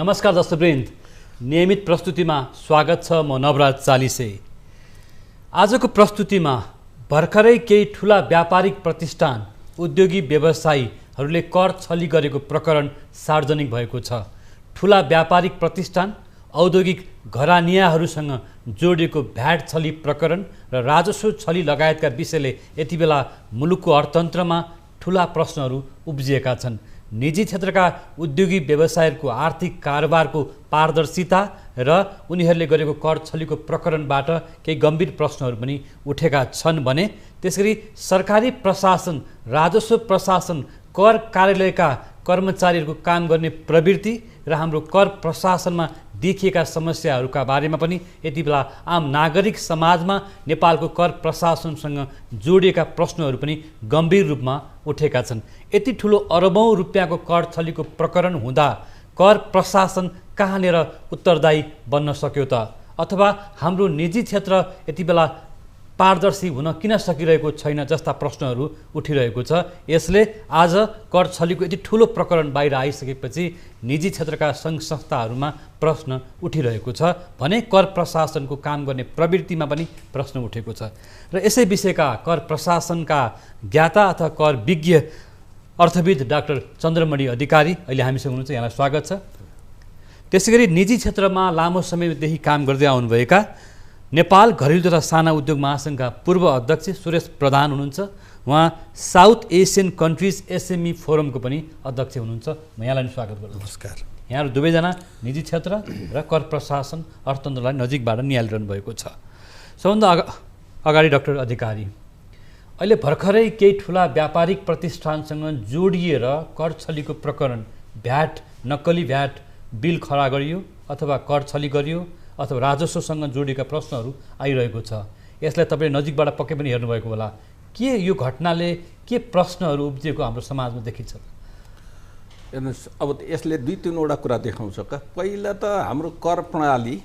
नमस्कार दर्शकवृन्द, नियमित प्रस्तुतिमा स्वागत छ। म नवराज चालिसे। आजको प्रस्तुतिमा भर्खरै केही ठुला व्यापारिक प्रतिष्ठान, उद्योगी व्यवसायीहरूले कर छली गरेको प्रकरण सार्वजनिक भएको छ। ठुला व्यापारिक प्रतिष्ठान, औद्योगिक घरानियाहरूसँग जोडिएको भ्याट छली प्रकरण र राजस्व छली लगायतका विषयले यति बेला मुलुकको अर्थतन्त्रमा ठुला प्रश्नहरू उब्जिएका छन्। निजी क्षेत्रका उद्योगी व्यवसायहरूको आर्थिक कारोबारको पारदर्शिता र उनीहरूले गरेको कर छलीको प्रकरणबाट केही गम्भीर प्रश्नहरू पनि उठेका छन् भने त्यसरी सरकारी प्रशासन, राजस्व प्रशासन, कर कार्यालयका कर्मचारीहरूको काम गर्ने प्रवृत्ति र हाम्रो कर प्रशासनमा देखिएका समस्याहरूका बारेमा पनि यति बेला आम नागरिक समाजमा नेपालको कर प्रशासनसँग जोडिएका प्रश्नहरू पनि गम्भीर रूपमा उठेका छन्। यति ठुलो अरबौं रुपियाँको कर छलीको प्रकरण हुँदा कर प्रशासन कहाँनिर उत्तरदायी बन्न सक्यो त? अथवा हाम्रो निजी क्षेत्र यति बेला पारदर्शी हुन किन सकिरहेको छैन जस्ता प्रश्नहरू उठिरहेको छ। यसले आज कर छलीको यति ठुलो प्रकरण बाहिर आइसकेपछि निजी क्षेत्रका सङ्घ संस्थाहरूमा प्रश्न उठिरहेको छ भने कर प्रशासनको काम गर्ने प्रवृत्तिमा पनि प्रश्न उठेको छ। र यसै विषयका कर प्रशासनका ज्ञाता अथवा कर विज्ञ अर्थविद डाक्टर चन्द्रमणि अधिकारी अहिले हामीसँग हुनुहुन्छ। यहाँलाई स्वागत छ। त्यसैगरी निजी क्षेत्रमा लामो समयदेखि काम गर्दै आउनुभएका नेपाल घरेलु तथा साना उद्योग महासङ्घका पूर्व अध्यक्ष सुरेश प्रधान हुनुहुन्छ। उहाँ साउथ एसियन कन्ट्रिज एसएमई फोरमको पनि अध्यक्ष हुनुहुन्छ। म यहाँलाई पनि स्वागत गर्छु। नमस्कार। यहाँहरू दुवैजना निजी क्षेत्र र कर प्रशासन अर्थतन्त्रलाई नजिकबाट निहालिरहनु भएको छ। सबभन्दा अगाडि डाक्टर अधिकारी, अहिले भर्खरै केही ठुला व्यापारिक प्रतिष्ठानसँग जोडिएर कर छलीको प्रकरण, भ्याट, नक्कली भ्याट बिल खडा गरियो अथवा कर छली गरियो अथवा राजस्वसँग जोडिएका प्रश्नहरू आइरहेको छ। यसलाई तपाईँले नजिकबाट पक्कै पनि हेर्नुभएको होला। के यो घटनाले के प्रश्नहरू उब्जिएको हाम्रो समाजमा देखिन्छ? हेर्नुहोस्, अब यसले दुई तीनवटा कुरा देखाउँछ। पहिला त हाम्रो कर प्रणाली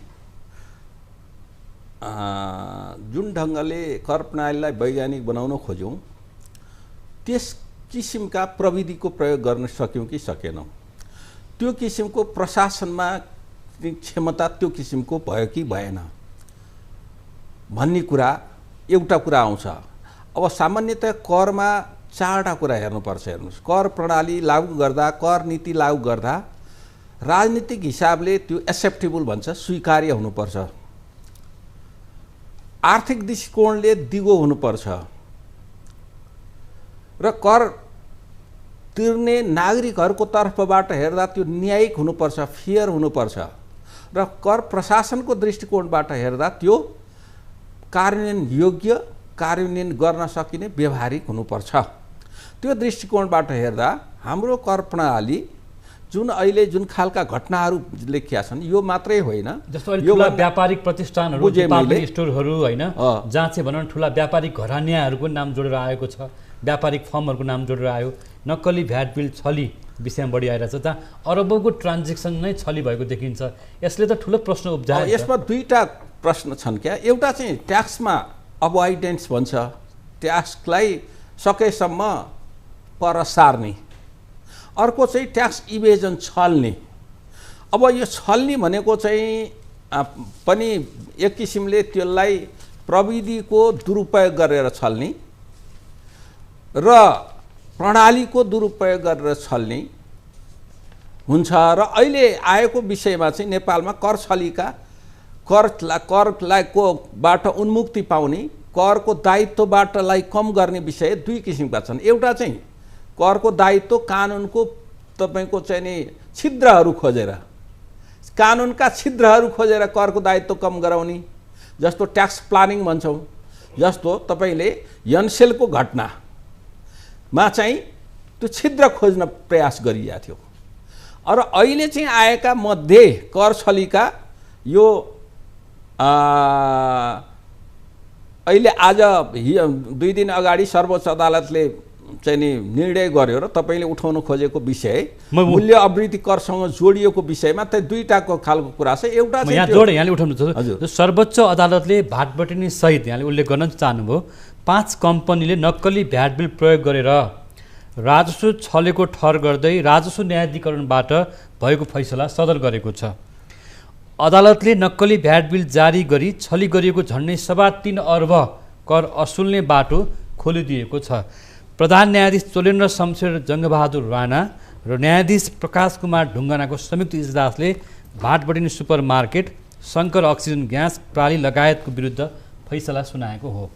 जुन ढङ्गले कर प्रणालीलाई वैज्ञानिक बनाउन खोज्यौँ त्यस किसिमका प्रविधिको प्रयोग गर्न सक्यौँ कि सकेनौँ, त्यो किसिमको प्रशासनमा क्षमता त्यो किसिमको भयो कि भएन भन्ने कुरा एउटा कुरा आउँछ। अब सामान्यतः करमा चारवटा कुरा हेर्नुपर्छ। हेर्नुहोस्, कर प्रणाली लागू गर्दा, कर नीति लागू गर्दा राजनीतिक हिसाबले त्यो एक्सेप्टेबल भन्छ, स्वीकार्य हुनुपर्छ। आर्थिक दृष्टिकोणले दिगो हुनुपर्छ र कर तिर्ने नागरिकहरूको तर्फबाट हेर्दा त्यो न्यायिक हुनुपर्छ, फेयर हुनुपर्छ र कर प्रशासनको दृष्टिकोणबाट हेर्दा त्यो कार्यान्वयन योग्य, कार्यान्वयन गर्न सकिने, व्यवहारिक हुनुपर्छ। त्यो दृष्टिकोणबाट हेर्दा हाम्रो कर प्रणाली जुन अहिले जुन खालका घटनाहरू लेखिया छन् यो मात्रै होइन। जस्तो यो व्यापारिक प्रतिष्ठानहरू, डिपार्टमेन्ट स्टोरहरू होइन, जहाँ चाहिँ भनौँ ठुला व्यापारिक घरानियाहरूको नाम जोडेर आएको छ, व्यापारिक फर्महरूको नाम जोडेर आयो, नक्कली भ्याट बिल छली विषयमा बढी आइरहेछ, जहाँ अरबौंको ट्रान्जेक्सन नै छली भएको देखिन्छ। यसले त ठुलो प्रश्न उब्जायो। यसमा दुईटा प्रश्न छन् क्या। एउटा चाहिँ ट्याक्समा अभोइडेन्स भन्छ, ट्याक्सलाई सकेसम्म पर सार्ने। अर्को चाहिँ ट्याक्स इभेजन, छल्ने। अब यो छल्ने भनेको चाहिँ पनि एक किसिमले त्यसलाई प्रविधिको दुरुपयोग गरेर छल्ने र प्रणालीको दुरुपयोग गरेर छल्ने हुन्छ। र अहिले आएको विषयमा चाहिँ नेपालमा कर छलीका करलाईबाट उन्मुक्ति पाउने, करको दायित्वबाटलाई कम गर्ने विषय दुई किसिमका छन्। एउटा चाहिँ करको दायित्व कानुनको तपाईँको चाहिँ नि छिद्रहरू खोजेर, कानुनका छिद्रहरू खोजेर करको दायित्व कम गराउने, जस्तो ट्याक्स प्लानिङ भन्छौँ। जस्तो तपाईँले यनसेलको घटनामा चाहिँ त्यो छिद्र खोज्न प्रयास गरिएको थियो। र अहिले चाहिँ आएका मध्ये कर छलीका यो अहिले आज 2 दिन अगाडि सर्वोच्च अदालतले चाहिँ नि निर्णय गर्यो र तपाईँले उठाउन खोजेको विषय मूल्य अवृद्धि करसँग जोडिएको विषयमा त दुईटाको खालको कुरा छ। एउटा चाहिँ यहाँले उठाउनु छ, सर्वोच्च अदालतले भ्याट बटनी सहित यहाँले उल्लेख गर्न चाहनुभयो 5 कम्पनीले नक्कली भ्याट बिल प्रयोग गरेर राजस्व छलेको ठहर गर्दै राजस्व न्यायाधिकरणबाट भएको फैसला सदर गरेको छ। अदालतले नक्कली भ्याट बिल जारी गरी छली गरिएको झन्डै 3.25 अर्ब कर असुल्ने बाटो खोलिदिएको छ। प्रधान न्यायाधीश चोलेन्द्र शमशेर जङ्गबहादुर राणा र न्यायाधीश प्रकाश कुमार ढुङ्गानाको संयुक्त इजलासले भाटबढिने सुपरमार्केट, शङ्कर अक्सिजन ग्यास प्राली लगायतको विरुद्ध फैसला सुनाएको हो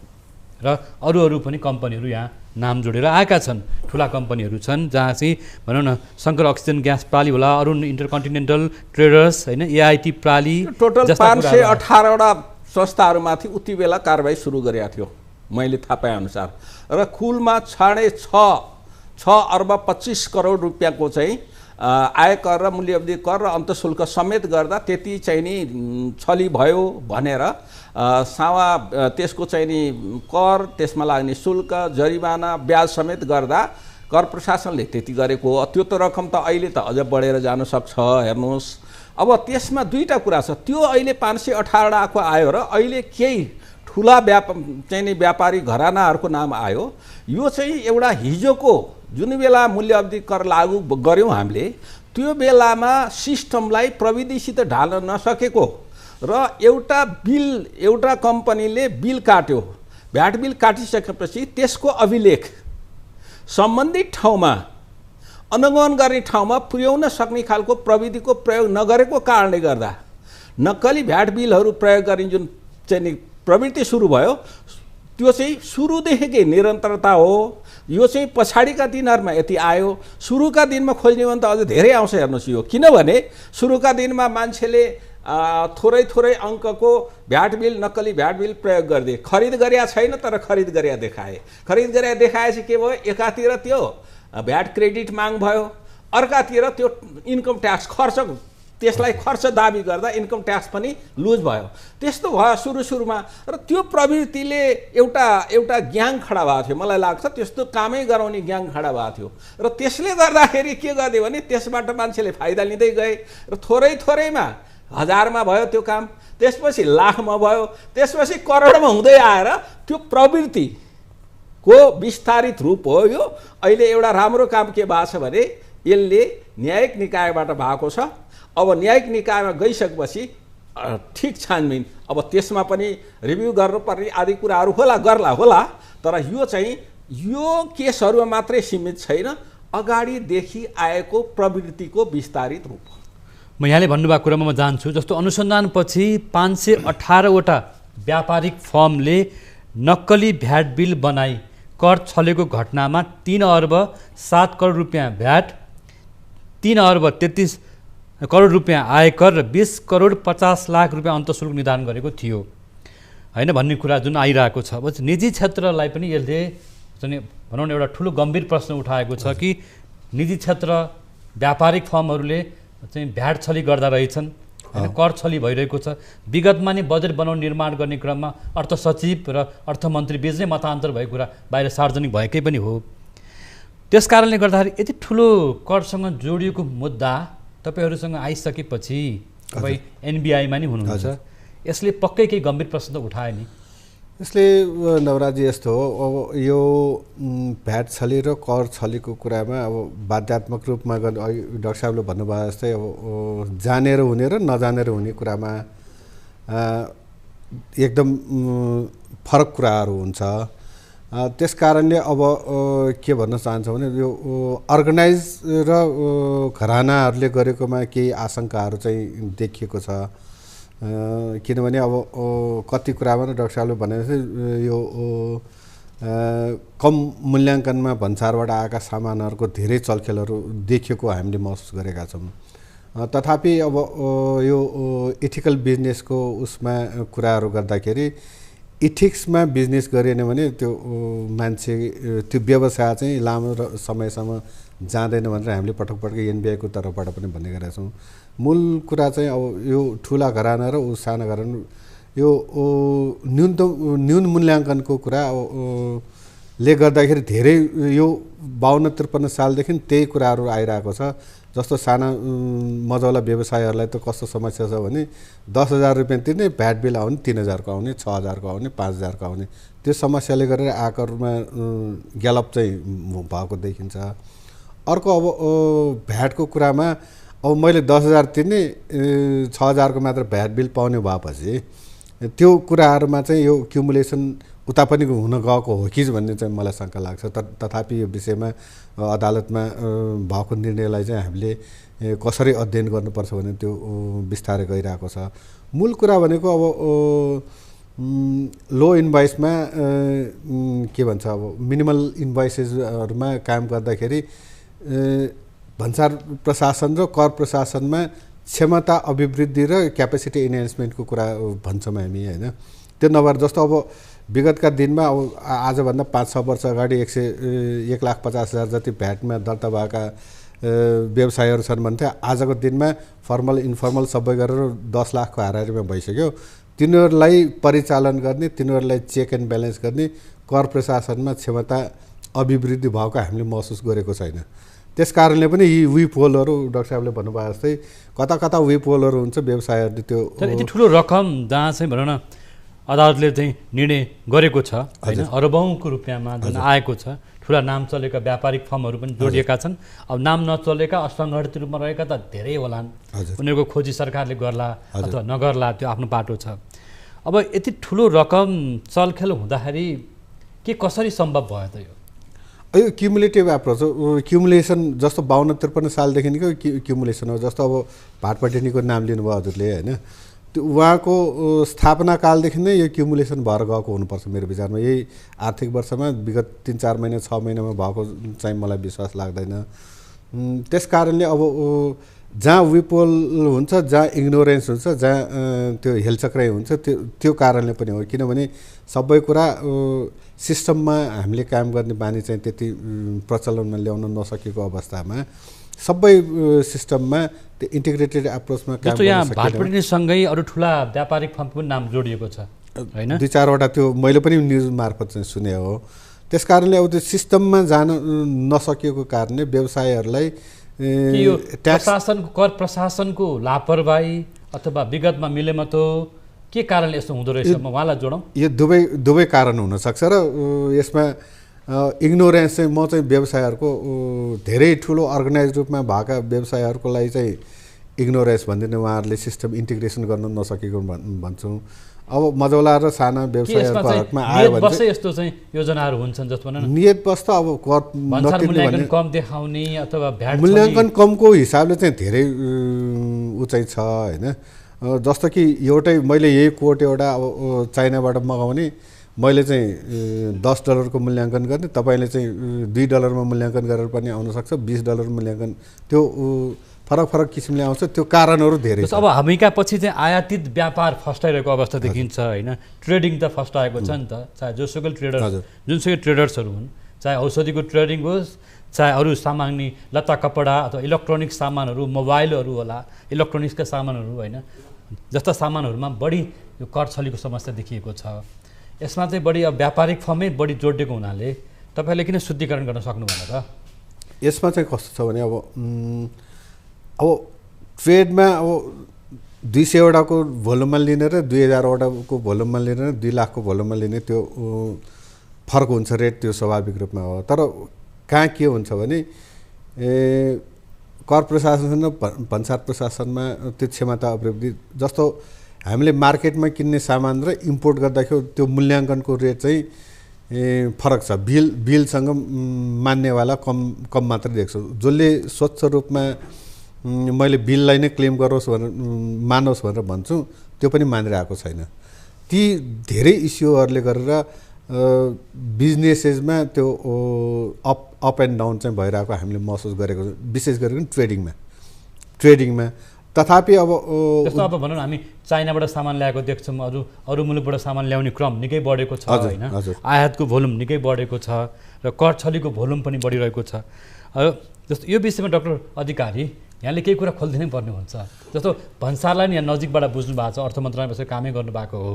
र अरू पनि कम्पनीहरू यहाँ नाम जोडेर आएका छन्। ठुला कम्पनीहरू छन् जहाँ चाहिँ भनौँ न शङ्कर अक्सिजन ग्यास प्राली होला, अरुण इन्टरकन्टिनेन्टल ट्रेडर्स होइन, एआइटी प्राली, टोटल 518वटा संस्थाहरूमाथि उति बेला कारबाही सुरु गरेका थियो मैले थाहा पाएअनुसार र कुलमा 6.25 अर्ब 25 करोड रुपियाँको चाहिँ आयकर र मूल्यवृद्धि कर र अन्तशुल्क समेत गर्दा त्यति चाहिँ नि छली भयो भनेर त्यसको चाहिँ नि कर, त्यसमा लाग्ने शुल्क, जरिवाना, ब्याज समेत गर्दा कर प्रशासनले त्यति गरेको हो। त्यो त रकम त अहिले त अझ बढेर जान सक्छ। हेर्नुहोस्, अब त्यसमा दुईटा कुरा छ। त्यो अहिले 518 आयो र अहिले केही ठुला चाहिँ नि व्यापारी घरानाहरूको नाम आयो। यो चाहिँ एउटा हिजोको जुन बेला मूल्यवृद्धि कर लागू गऱ्यौँ हामीले, त्यो बेलामा सिस्टमलाई प्रविधिसित ढाल्न नसकेको र एउटा कम्पनीले बिल काट्यो, भ्याट बिल काटिसकेपछि त्यसको अभिलेख सम्बन्धित ठाउँमा अनुगमन गर्ने ठाउँमा पुर्याउन सक्ने खालको प्रविधिको प्रयोग नगरेको कारणले गर्दा नक्कली भ्याट बिलहरू प्रयोग गर्ने जुन चाहिँ नि प्रवृत्ति सुरु भयो, त्यो चाहिँ सुरुदेखिकै निरन्तरता हो। यो चाहिँ पछाडिका दिनहरूमा यति आयो, सुरुका दिनमा खोज्ने भने त अझ धेरै आउँछ। हेर्नुहोस्, यो किनभने सुरुका दिनमा मान्छेले थोरै अङ्कको भ्याट बिल, नक्कली भ्याट बिल प्रयोग गरिदिए। खरिद गरेका छैन तर खरिद गरेका देखाए। खरिद गरेका देखाएपछि के भयो, एकातिर त्यो भ्याट क्रेडिट माग भयो, अर्कातिर त्यो इन्कम ट्याक्स खर्च, त्यसलाई खर्च दाबी गर्दा इन्कम ट्याक्स पनि लुज भयो। त्यस्तो भयो सुरुमा र त्यो प्रवृत्तिले एउटा ग्याङ खडा भएको थियो। मलाई लाग्छ त्यस्तो कामै गराउने ग्याङ खडा भएको थियो र त्यसले गर्दाखेरि के गर्दियो भने त्यसबाट मान्छेले फाइदा लिँदै गए र थोरैमा हजारमा भयो त्यो काम, त्यसपछि लाखमा भयो, त्यसपछि करोडमा हुँदै आएर त्यो प्रवृत्तिको विस्तारित रूप हो। यो अहिले एउटा राम्रो काम के भएको छ भने यसले न्यायिक निकायबाट भएको छ। अब न्यायिक निकायमा गइसकेपछि ठिक छानबिन, अब त्यसमा पनि रिभ्यू गर्नुपर्ने आदि कुराहरू गर्ला। तर यो चाहिँ यो केसहरूमा मात्रै सीमित छैन, अगाडिदेखि आएको प्रवृत्तिको विस्तारित रूप हो। म यहाँले भन्नुभएको कुरामा म जान्छु। जस्तो अनुसन्धानपछि 518वटा व्यापारिक फर्मले नक्कली भ्याट बिल बनाई कर छलेको घटनामा 3 अर्ब 7 करोड रुपियाँ भ्याट, 3 अर्ब 33 करोड रुपियाँ आयकर र 20 करोड 50 लाख रुपियाँ अन्तशुल्क निधान गरेको थियो होइन भन्ने कुरा जुन आइरहेको छ। निजी क्षेत्रलाई पनि यसले चाहिँ भनौँ न एउटा ठुलो गम्भीर प्रश्न उठाएको छ कि निजी क्षेत्र व्यापारिक फर्महरूले चाहिँ भ्याट छली गर्दा रहेछन् होइन, कर छली भइरहेको छ। विगतमा नै बजेट बनाउने निर्माण गर्ने क्रममा अर्थ सचिव र अर्थमन्त्री बीच नै मतान्तर भएको कुरा बाहिर सार्वजनिक भएकै पनि हो। त्यस कारणले गर्दाखेरि यति ठुलो करसँग जोडिएको मुद्दा तपाईहरूसँग आइसकेपछि तपाईँ एनबिआईमा नि हुनुहुन्छ, यसले पक्कै केही गम्भीर प्रश्न त उठायो नि। यसले नवराजी यस्तो हो, अब यो भ्याट छली र कर छलीको कुरामा अब बाध्यात्मक रूपमा डाक्टर साहबले भन्नुभयो जस्तै अब जानेर हुने र नजानेर हुने कुरामा एकदम फरक कुराहरू हुन्छ। त्यस कारणले अब के भन्न चाहन्छ भने यो अर्गनाइज र घरानाहरूले गरेकोमा केही आशंकाहरू चाहिँ देखिएको छ। किनभने अब कति कुरामा डाक्टर साहबले भने यो कम मूल्याङ्कनमा भन्सारबाट आएका सामानहरूको धेरै चलखेलहरू देखिएको हामीले महसुस गरेका छौँ। तथापि अब यो इथिकल बिजनेसको उसमा कुराहरू गर्दाखेरि इथिक्समा बिजनेस गरिएन भने त्यो मान्छे त्यो व्यवसाय चाहिँ लामो समयसम्म जाँदैन भनेर हामीले पटक एनबिआईको तर्फबाट पनि भन्ने गरेका छौँ। मूल कुरा चाहिँ अब यो ठुला घराना र साना घराना यो न्यून मूल्याङ्कनको कुरा ले गर्दाखेरि धेरै यो 52-53 सालदेखि त्यही कुराहरू आइरहेको छ। जस्तो साना मझौला व्यवसायहरूलाई त कस्तो समस्या छ भने 10,000 रुपियाँ तिर्ने भ्याट बिल आउने 3,000 को आउने 6,000 को आउने 5,000 को आउने त्यो समस्याले गरेर आयकरमा ग्यालप चाहिँ भएको देखिन्छ। अर्को अब भ्याटको कुरामा अब मैले 10,000 तिर्ने 6,000 को मात्र भ्याट बिल पाउने भएपछि त्यो कुराहरूमा चाहिँ यो क्युमुलेसन उता पनि हुन गएको हो कि भन्ने चाहिँ मलाई शङ्का लाग्छ। तथापि यो विषयमा अदालतमा भएको निर्णयलाई चाहिँ हामीले कसरी अध्ययन गर्नुपर्छ भने त्यो बिस्तारै गइरहेको छ। मूल कुरा भनेको अब लो इन्भोइसमा के भन्छ अब मिनिमल इन्भोइसेसहरूमा काम गर्दाखेरि भन्सार प्रशासन र कर प्रशासनमा क्षमता अभिवृद्धि र क्यापेसिटी इन्हान्समेन्टको कुरा भन्छौँ हामी होइन। त्यो नभएर जस्तो अब विगतका दिनमा अब आजभन्दा 5-6 वर्ष अगाडि 1,50,000 जति भ्याटमा दर्ता भएका व्यवसायहरू छन् भन्थे आजको दिनमा फर्मल इन्फर्मल सबै गरेर 10 लाखको हाराहारीमा भइसक्यो। तिनीहरूलाई परिचालन गर्ने तिनीहरूलाई चेक एन्ड ब्यालेन्स गर्ने कर प्रशासनमा क्षमता अभिवृद्धि भएको हामीले महसुस गरेको छैन। त्यस कारणले पनि यी विप होलहरू डाक्टर साहबले भन्नुभयो जस्तै कता कता विप होलहरू हुन्छ व्यवसायहरूले त्यो यति ठुलो रकम जहाँ चाहिँ भनौँ न अदालतले चाहिँ निर्णय गरेको छ होइन अरबौँको रुपियाँमा जुन आएको छ ठुला नाम चलेका व्यापारिक फर्महरू पनि जोडिएका छन्। अब नाम नचलेका असङ्गठित रूपमा रहेका त धेरै होलान् उनीहरूको खोजी सरकारले गर्ला अथवा नगर्ला त्यो आफ्नो बाटो छ। अब यति ठुलो रकम चलखेल हुँदाखेरि के कसरी सम्भव भयो त यो क्युमुलेटिभ एप्रोच हो। क्युमुलेसन जस्तो 52-53 सालदेखिको क्युमुलेसन हो। जस्तो अब भाटपटेनीको नाम लिनुभयो हजुरले होइन त्यो उहाँको स्थापना कालदेखि नै यो क्युमुलेसन भएर गएको हुनुपर्छ मेरो विचारमा। यही आर्थिक वर्षमा विगत 3-4 महिना 6 महिनामा भएको चाहिँ मलाई विश्वास लाग्दैन। त्यस कारणले अब जहाँ विपोल हुन्छ जहाँ इग्नोरेन्स हुन्छ जहाँ त्यो हेलचक्राइ हुन्छ त्यो कारणले पनि हो। किनभने सबै कुरा सिस्टममा हामीले काम गर्ने बानी चाहिँ त्यति प्रचलनमा ल्याउन नसकेको अवस्थामा सबै सिस्टममा त्यो इन्टिग्रेटेड एप्रोचमा काम जस्तो यहाँ भाटपटेनीसँगै अरू ठुला व्यापारिक फर्मको पनि नाम जोडिएको छ होइन 2-4वटा त्यो मैले पनि न्युज मार्फत चाहिँ सुने हो। त्यस कारणले अब त्यो सिस्टममा जान नसकेको कारणले व्यवसायहरूलाई प्रशासनको कर प्रशासनको लापरवाही अथवा विगतमा मिलेमतो के कारणले यस्तो हुँदो रहेछ म उहाँलाई जोडौँ। यो दुवै कारण हुनसक्छ र यसमा इग्नोरेन्स चाहिँ म चाहिँ व्यवसायहरूको धेरै ठुलो अर्गनाइज रूपमा भएका व्यवसायहरूको लागि चाहिँ इग्नोरेन्स भन्दैन उहाँहरूले सिस्टम इन्टिग्रेसन गर्न नसकेको भन्छौँ। अब मझौला र साना व्यवसायहरूको हकमा आयो भने चाहिँ यस्तो चाहिँ योजनाहरू हुन्छन् जस्तो भनौँ न नियत बस्दा अब कर मूल्याङ्कन कम देखाउने अथवा भ्याट मूल्याङ्कन कमको हिसाबले चाहिँ धेरै उचाइ छ होइन। जस्तो कि एउटै मैले यही कोट एउटा अब चाइनाबाट मगाउने मैले चाहिँ $10 को मूल्याङ्कन गर्ने तपाईँले चाहिँ $2 मूल्याङ्कन गरेर पनि आउनसक्छ $20 मूल्याङ्कन त्यो फरक किसिमले आउँछ। त्यो कारणहरू धेरै छ। अब हामीका पछि चाहिँ आयातित व्यापार फस्टाइरहेको अवस्था देखिन्छ होइन। ट्रेडिङ त फस्टाएको छ नि त चाहे जोसुकै ट्रेडर जुनसुकै ट्रेडर्सहरू हुन् चाहे औषधिको ट्रेडिङ होस् चाहे अरू सामान्य लत्ता कपडा अथवा इलेक्ट्रोनिक सामानहरू मोबाइलहरू होला इलेक्ट्रोनिक्सका सामानहरू होइन जस्ता सामानहरूमा बढी यो कर छलीको समस्या देखिएको छ। यसमा चाहिँ बढी अब व्यापारिक फर्मै बढी जोडिएको हुनाले तपाईँले किन शुद्धिकरण गर्न सक्नु भएन त? यसमा चाहिँ कस्तो छ भने अब ट्रेडमा अब 200वटाको भोल्युममा लिने र 2000वटाको भोल्युममा लिने र 2 लाखको भोल्युममा लिने त्यो फरक हुन्छ रेट त्यो स्वाभाविक रूपमा हो। तर कहाँ के हुन्छ भने कर प्रशासन र भन्सार प्रशासनमा त्यो क्षमता अभिवृद्धि जस्तो हामीले मार्केटमा किन्ने सामान र इम्पोर्ट गर्दाखेरि त्यो मूल्याङ्कनको रेट चाहिँ फरक छ। बिलसँग मान्नेवाला कम मात्र देख्छु। जसले स्वच्छ रूपमा मैले बिललाई नै क्लेम गरोस् भनेर मानोस् भनेर भन्छु त्यो पनि मानिरहेको छैन। ती धेरै इस्युहरूले गरेर बिजनेसेसमा त्यो अप एन्ड डाउन चाहिँ भइरहेको हामीले महसुस गरेको विशेष गरेर ट्रेडिङमा। तथापि अब जस्तो अब भनौँ न हामी चाइनाबाट सामान ल्याएको देख्छौँ अरू मुलुकबाट सामान ल्याउने क्रम निकै बढेको छ होइन। आयातको भोल्युम निकै बढेको छ र कर छलीको भोल्युम पनि बढिरहेको छ। जस्तो यो विषयमा डाक्टर अधिकारी यहाँले केही कुरा खोलिदिनै पर्ने हुन्छ। जस्तो भन्सारलाई नि यहाँ नजिकबाट बुझ्नु भएको छ अर्थ मन्त्रालयमा बसेर कामै गर्नुभएको हो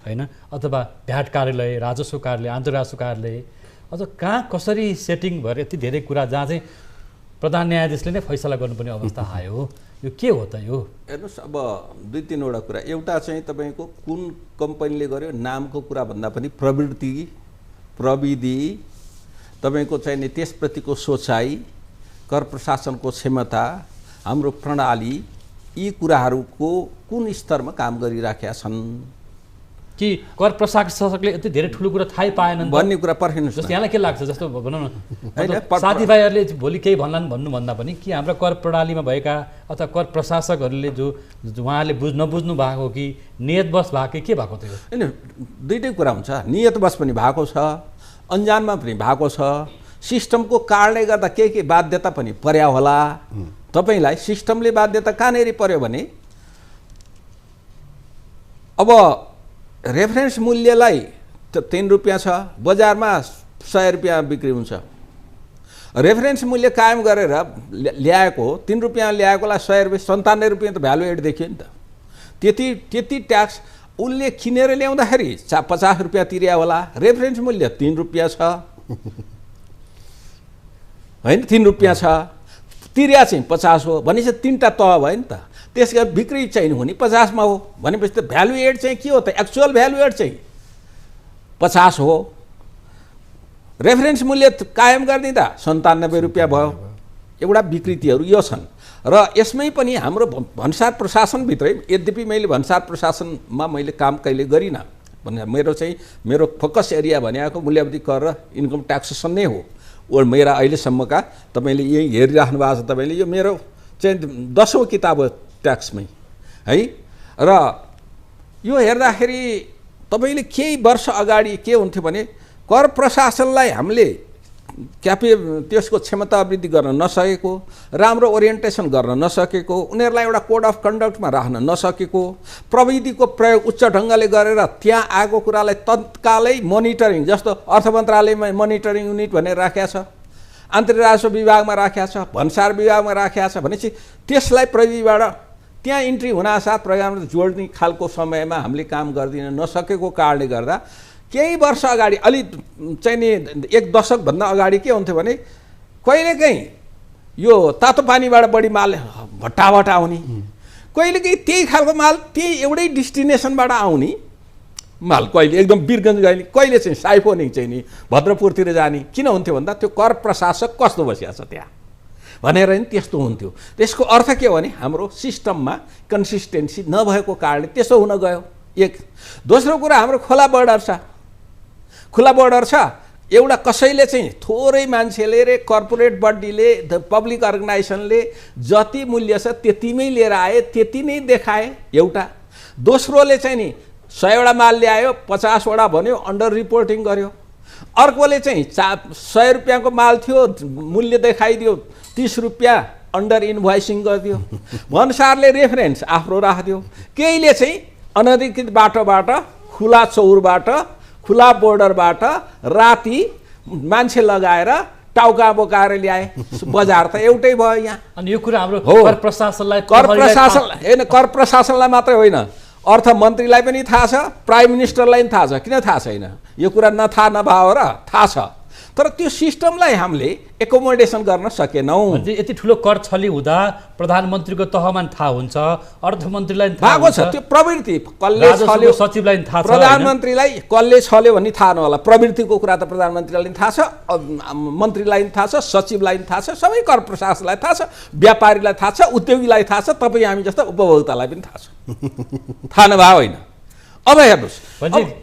होइन अथवा भ्याट कार्यालय राजस्व कार्यालय अन्तर्राष्ट्रिय कार्यालय अथवा कहाँ कसरी सेटिङ भएर यति धेरै कुरा जहाँ चाहिँ प्रधान न्यायाधीशले नै फैसला गर्नुपर्ने अवस्था आयो। यो के हो त यो? हेर्नुहोस्, अब 2-3वटा कुरा। एउटा चाहिँ तपाईँको कुन कम्पनीले गर्यो नामको कुरा भन्दा पनि प्रविधि तपाईँको चाहिँ नि त्यसप्रतिको सोचाइ, कर प्रशासनको क्षमता, हाम्रो प्रणाली, यी कुराहरूको कुन स्तरमा काम गरिराखेका छन् कि कर प्रशासकले यति धेरै ठुलो कुरा थाहै पाएनन् भन्ने कुरा पर्खिनुहोस्। जस्तो यहाँलाई के लाग्छ? जस्तो भनौँ न, साथीभाइहरूले भोलि केही भन्लान् भन्नुभन्दा पनि कि हाम्रो कर प्रणालीमा भएका अथवा कर प्रशासकहरूले जो उहाँहरूले नबुझ्नु भएको कि नियतवश भएको के भएको थियो? होइन, दुइटै कुरा हुन्छ। नियतवश पनि भएको छ, अन्जानमा पनि भएको छ। सिस्टमको कारणले गर्दा के बाध्यता पनि पर्या होला। तपाईँलाई सिस्टमले बाध्यता कहाँनिर पर्यो भने अब रेफरेन्स मूल्यलाई 3 रुपियाँ छ, बजारमा 100 रुपियाँ बिक्री हुन्छ। रेफरेन्स मूल्य कायम गरेर ल्याएको 3 रुपियाँ ल्याएकोलाई 100 रुपियाँ 97 रुपियाँ त भ्यालु एड देखियो नि त। त्यति ट्याक्स उसले किनेर ल्याउँदाखेरि 50 रुपियाँ तिर्या होला। रेफरेन्स मूल्य 3 रुपियाँ छ होइन, 3 रुपियाँ छ, तिर्या चाहिँ 50 हो भनेपछि 3टा तह भयो नि त। त्यसै गरी बिक्री चाहिँ हुने 50 मा हो भनेपछि त भ्यालु एड चाहिँ के हो त? एक्चुअल भ्यालु एड चाहिँ 50 हो। रेफरेन्स मूल्य कायम गरिदिँदा 97 रुपियाँ भयो। एउटा विकृतिहरू यो छन् र यसमै पनि हाम्रो भन्सार प्रशासनभित्रै, यद्यपि मैले भन्सार प्रशासनमा मैले काम कहिले गरिनँ भने मेरो फोकस एरिया भनेको मूल्यवृद्धि कर र इन्कम ट्याक्सेसन नै हो। मेरा अहिलेसम्मका तपाईँले यही हेरिराख्नु भएको छ, तपाईँले यो मेरो चाहिँ 10औं किताब हो ट्याक्समै है। र यो हेर्दाखेरि तपाईँले केही वर्ष अगाडि के हुन्थ्यो भने कर प्रशासनलाई हामीले त्यसको क्षमता वृद्धि गर्न नसकेको, राम्रो ओरिएन्टेसन गर्न नसकेको, उनीहरूलाई एउटा कोड अफ कन्डक्टमा राख्न नसकेको, प्रविधिको प्रयोग उच्च ढङ्गले गरेर त्यहाँ आएको कुरालाई तत्कालै मोनिटरिङ, जस्तो अर्थ मन्त्रालयमा मोनिटरिङ युनिट भनेर राखेको छ, आन्तरिक राजस्व विभागमा राखेको छ, भन्सार विभागमा राखेको छ भनेपछि त्यसलाई प्रविधिबाट त्यहाँ इन्ट्री हुनासाथ प्रोग्राम जोड्ने खालको समयमा हामीले काम गरिदिन नसकेको कारणले गर्दा केही वर्ष अगाडि अलि चाहिँ नि 1 दशकभन्दा अगाडि के हुन्थ्यो भने कहिलेकाहीँ यो तातो पानीबाट बढी माल भट्टाबाट आउने, कहिलेकाहीँ त्यही खालको माल त्यही एउटै डेस्टिनेसनबाट आउने माल, कहिले एकदम वीरगञ्ज गइने, कहिले चाहिँ साइफोनिङ चाहिँ नि भद्रपुरतिर जाने। किन हुन्थ्यो भन्दा त्यो कर प्रशासक कस्तो बसिया छ त्यहाँ भनेर नि त्यस्तो हुन्थ्यो। त्यसको अर्थ के हो भने हाम्रो सिस्टममा कन्सिस्टेन्सी नभएको कारणले त्यसो हुन गयो। एक दोस्रो कुरा, हाम्रो खुला बोर्डर छ। खुला बोर्डर छ, एउटा कसैले चाहिँ थोरै मान्छेले रे कर्पोरेट बडीले पब्लिक अर्गनाइजेसनले जति मूल्य छ त्यतिमै लिएर आए, त्यति नै देखाए एउटा। दोस्रोले चाहिँ नि 100 माल ल्यायो, 50 भन्यो, अन्डर रिपोर्टिङ गर्यो। अर्कोले चाहिँ 100 रुपियाँको माल थियो, मूल्य देखाइदियो 30 रुपियाँ, अन्डर इन्भोइसिङ गरिदियो। भन्सारले रेफरेन्स आफ्नो राखिदियो। केहीले चाहिँ अनधिकृत बाटोबाट, खुला चौरबाट, खुला बोर्डरबाट राति मान्छे लगाएर टाउका बोकाएर ल्याए। बजार त एउटै भयो यहाँ। अनि यो कुरा हाम्रो कर प्रशासनलाई होइन, कर प्रशासनलाई मात्रै होइन, अर्थमन्त्रीलाई पनि थाहा छ, प्राइम मिनिस्टरलाई पनि थाहा छ। किन थाहा छैन? यो कुरा नथाहा नभएको र थाहा छ, तर त्यो सिस्टमलाई हामीले एकोमोडेसन गर्न सकेनौँ। यति ठुलो कर छली हुँदा प्रधानमन्त्रीको तहमा थाहा हुन्छ, अर्थमन्त्रीलाई थाहा भएको छ, त्यो प्रवृत्ति कसले छल्यो, सचिवलाई थाहा छ, प्रधानमन्त्रीलाई कसले छल्यो भन्ने थाहा नहोला। प्रवृत्तिको कुरा त प्रधानमन्त्रीलाई पनि थाहा छ, मन्त्रीलाई पनि थाहा छ, सचिवलाई पनि थाहा छ, सबै कर प्रशासनलाई थाहा छ, व्यापारीलाई थाहा छ, उद्योगीलाई थाहा छ, तपाईँ हामी जस्तो उपभोक्तालाई पनि थाहा छ। थाहा नभए होइन। अब हेर्नुहोस्,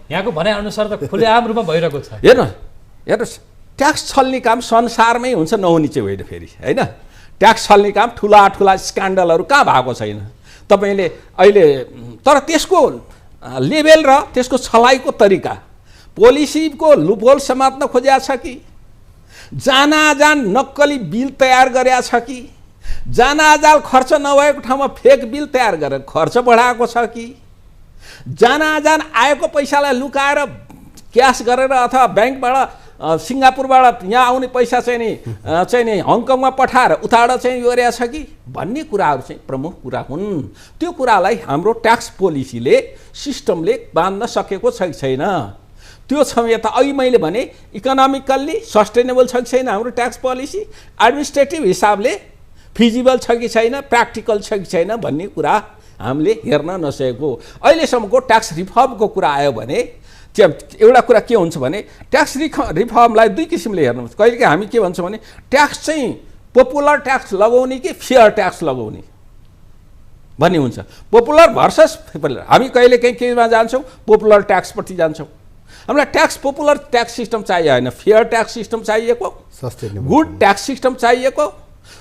यहाँको भनाइअनुसार त खुलेआम रूपमा भइरहेको छ। हेर्नुहोस्, ट्याक्स छल्ने काम संसारमै हुन्छ, नहुने चाहिँ होइन फेरि होइन। ट्याक्स छल्ने काम ठुला स्क्यान्डलहरू कहाँ भएको छैन तपाईँले अहिले। तर त्यसको लेभल र त्यसको छलाइको तरिका, पोलिसीको लुपहोल समात्न खोजिया छ कि, जानाजान नक्कली बिल तयार गरेका छ कि, जानाजाल खर्च नभएको ठाउँमा फेक बिल तयार गरेर खर्च बढाएको छ कि, जानाजान आएको पैसालाई लुकाएर क्यास गरेर अथवा ब्याङ्कबाट सिङ्गापुरबाट यहाँ आउने पैसा चाहिँ नि हङकङमा पठाएर उताबाट चाहिँ गरेको छ कि भन्ने कुराहरू चाहिँ प्रमुख कुरा हुन्। त्यो कुरालाई हाम्रो ट्याक्स पोलिसीले, सिस्टमले बाँध्न सकेको छैन। त्यो समेत अघि मैले भने इकोनोमिकल्ली सस्टेनेबल छ कि छैन हाम्रो ट्याक्स पोलिसी, एडमिनिस्ट्रेटिभ हिसाबले फिजिबल छ कि छैन, प्र्याक्टिकल छ कि छैन भन्ने कुरा हामीले हेर्न नसकेको। अहिलेसम्मको ट्याक्स रिफर्मको कुरा आयो भने एउटा कुरा के हुन्छ भने ट्याक्स रिफर्मलाई दुई किसिमले हेर्नुपर्छ। कहिलेकाहीँ हामी के भन्छौँ भने ट्याक्स चाहिँ पपुलर ट्याक्स लगाउने कि फेयर ट्याक्स लगाउने भन्ने हुन्छ। Popular versus fair. हामी कहिलेकाहीँ केमा जान्छौँ? पपुलर ट्याक्सपट्टि जान्छौँ। हामीलाई ट्याक्स पपुलर ट्याक्स सिस्टम चाहियो होइन, फेयर ट्याक्स सिस्टम चाहिएको, गुड ट्याक्स सिस्टम चाहिएको,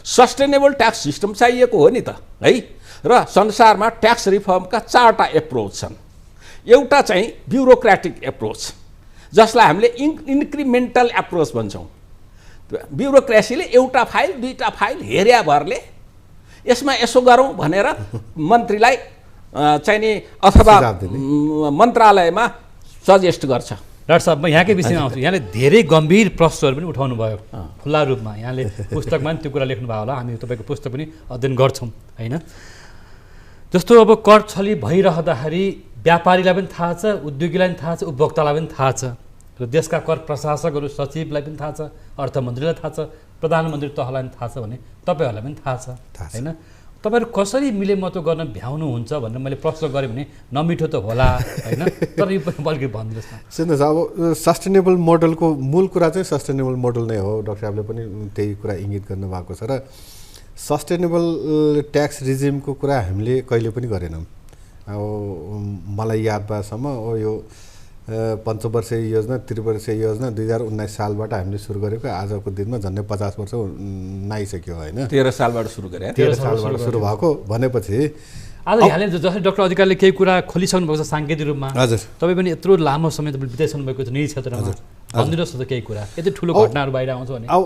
सस्टेनेबल ट्याक्स सिस्टम चाहिएको हो नि त है। र संसारमा ट्याक्स रिफर्मका 4टा एप्रोच छन्। एउटा चाहिँ ब्युरोक्रेटिक एप्रोच जसलाई हामीले इन्क्रिमेन्टल एप्रोच भन्छौँ। ब्युरोक्रेसीले एउटा फाइल दुईटा फाइल हेर्या भरले यसमा यसो गरौँ भनेर मन्त्रीलाई चाहिँ नि अथवा मन्त्रालयमा सजेस्ट गर्छ। डाक्टर साहब, म यहाँकै विषयमा आउँछु। यहाँले धेरै गम्भीर प्रश्नहरू पनि उठाउनु भयो खुल्ला रूपमा। यहाँले पुस्तकमा पनि त्यो कुरा लेख्नुभयो होला, हामी तपाईँको पुस्तक पनि अध्ययन गर्छौँ होइन। जस्तो अब कर छली भइरहँदाखेरि व्यापारीलाई पनि थाहा छ, उद्योगीलाई पनि थाहा छ, उपभोक्तालाई पनि थाहा छ, र देशका कर प्रशासकहरू सचिवलाई पनि थाहा छ, अर्थमन्त्रीलाई थाहा छ, प्रधानमन्त्री तहलाई पनि थाहा छ भने तपाईँहरूलाई पनि थाहा छ होइन। तपाईँहरू कसरी मिलेमतो गर्न भ्याउनुहुन्छ भनेर मैले प्रश्न गरेँ भने नमिठो त होला होइन, तर यो पनि बल्कि भनिदिनुहोस् न। सुन्नुहोस्, अब सस्टेनेबल मोडलको मूल कुरा चाहिँ सस्टेनेबल मोडल नै हो। डाक्टर साहबले पनि त्यही कुरा इङ्गित गर्नुभएको छ। र सस्टेनेबल ट्याक्स रिजिमको कुरा हामीले कहिले पनि गरेनौँ। अब मलाई याद भएसम्म यो पञ्चवर्षीय योजना, त्रिवर्षीय योजना 2019 सालबाट हामीले सुरु गरेको, आजको दिनमा झन्डै 50 वर्ष नाइसक्यो होइन। 13 सालबाट सुरु गरे। 13 सालबाट सुरु भएको भनेपछि आज यहाँले जसरी डाक्टर अधिकारीले केही कुरा खोलिसक्नु भएको छ साङ्केतिक रूपमा, हजुर तपाईँ पनि यत्रो लामो समय तपाईँ बिताइसक्नु भएको छ निजी क्षेत्रमा, भनिदिनुहोस् न त केही कुरा, यति ठुलो घटनाहरू बाहिर आउँछ भने। अब